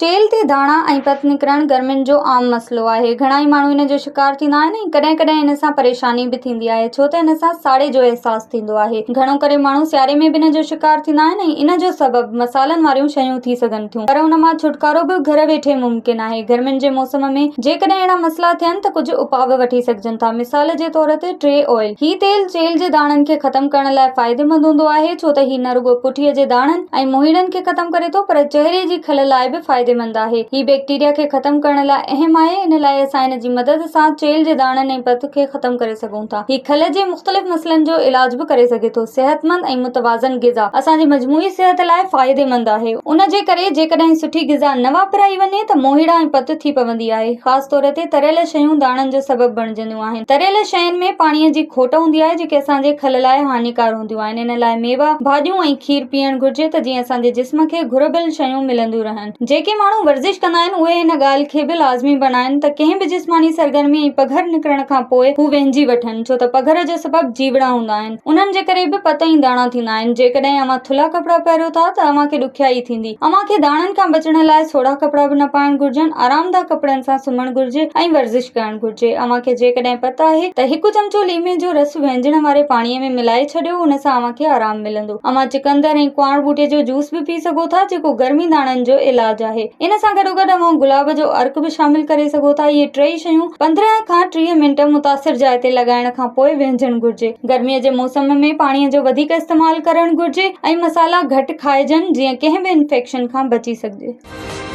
چيلهه تي داڻا ۽ پت نڪرڻ گرمين جو عام مسئلو آهي. گهڻائي ماڻهو ان جو شڪار ٿيندا آهن ۽ ڪڏهن ڪڏهن ان سان پريشاني به ٿيندي آهي ڇو ته ان سان ساڙي جو احساس ٿيندو آهي. گهڻو ڪري ماڻهو سياري ۾ به ان جو شڪار ٿيندا آهن ۽ ان جو سبب مصالحن واريون شيون ٿي سگهن ٿيون پر ان مان ڇوٽڪارو به گهر ويٺي ممڪن آهي. گرمين جي موسم ۾ جيڪڏهن اهڙا مسئلا ٿين ته ڪجهه اپاء به وٺي سگهجن ٿا. مثال جي طور تي ٽري آئل، هي تيل چيلهه جي داڻن کي ختم ڪرڻ لاء فائديمند هوندو آهي ڇو ته هي نه رڳو پٺيء جي داڻن ۽ موهيڙن کي ختم ڪري ٿو پر چهري جي کل لاء به فائديمند آهي. هي بيڪٽيريا کي ختم ڪرڻ لاء اهم آهي ان لاء اسان ان جي مدد سان چيلهه جي داڻن ۽ پت کي ختم ڪري سگهون ٿا. هي کل جي مختلف مسئلن جو علاج به ڪري سگهي ٿو. صحتمند ۽ متوازن غذا اسان جي مجموعي صحت لاء فائديمند آهي. ان جي ڪري جيڪڏهن سٺي غذا نه واپرائي وڃي ته موهيڙا ۽ پت ٿي پوندي آهي. خاص طور تي تريل شيون داڻن جو سبب بڻجنديون آهن. تريل شين ۾ پاڻي جي کوٽ هوندي آهي جيڪي اسان جي کل لاء هاڃيڪار هونديون آهن. ان لاء ميوا، ڀاڄيون ۽ کير پيئڻ گهرجي ته جيئن اسان جي جسم کي گهربل شيون ملنديون رهن. جيڪي ماڻهو ورزش ڪندا آهن اهي هن ڳالهه کي به لازمي بڻائين ته ڪنهن به جسماني سرگرمي ۽ پگهر نڪرڻ کان پوء هو وهنجي وٺن ڇو ته پگهر جو سبب جيوڙا هوندا آهن انهن جي ڪري به پت ۽ داڻا ٿيندا آهن. جيڪڏهن اوهان ٿلها ڪپڙا پهريو ٿا ته اوهان کي ڏکيائي ٿيندي. اوهان کي داڻن کان بچڻ لاء سوڙها ڪپڙا به نه پائڻ گهرجن، آرامده ڪپڙن سان سمهڻ گهرجي ۽ ورزش ڪرڻ گهرجي. اوهان کي جيڪڏهن پت آهي ته هڪ چمچو ليمي جو رس وهنجڻ واري پاڻيء ۾ ملائي ڇڏيو، ان سان اوهان کي آرام ملندو. اوهان چقندر ۽ ڪنوار ٻوٽي جو جوس به پي سگهو ٿا، جيڪو گرمي داڻن جو علاج آهي. ان سان گڏوگڏ اوهان گلاب جو عرق به شامل ڪري سگهو ٿا. اهي ٽئي شيون 15 کان 30 منٽ متاثر جاء تي لڳائڻ کان پوء وهنجڻ گهرجي. گرميء جي موسم ۾ پاڻيء جو وڌيڪ استعمال ڪرڻ گهرجي ۽ مصالحا گهٽ کائجن، جيئن ڪنهن به انفيڪشن کان بچي سگهجي.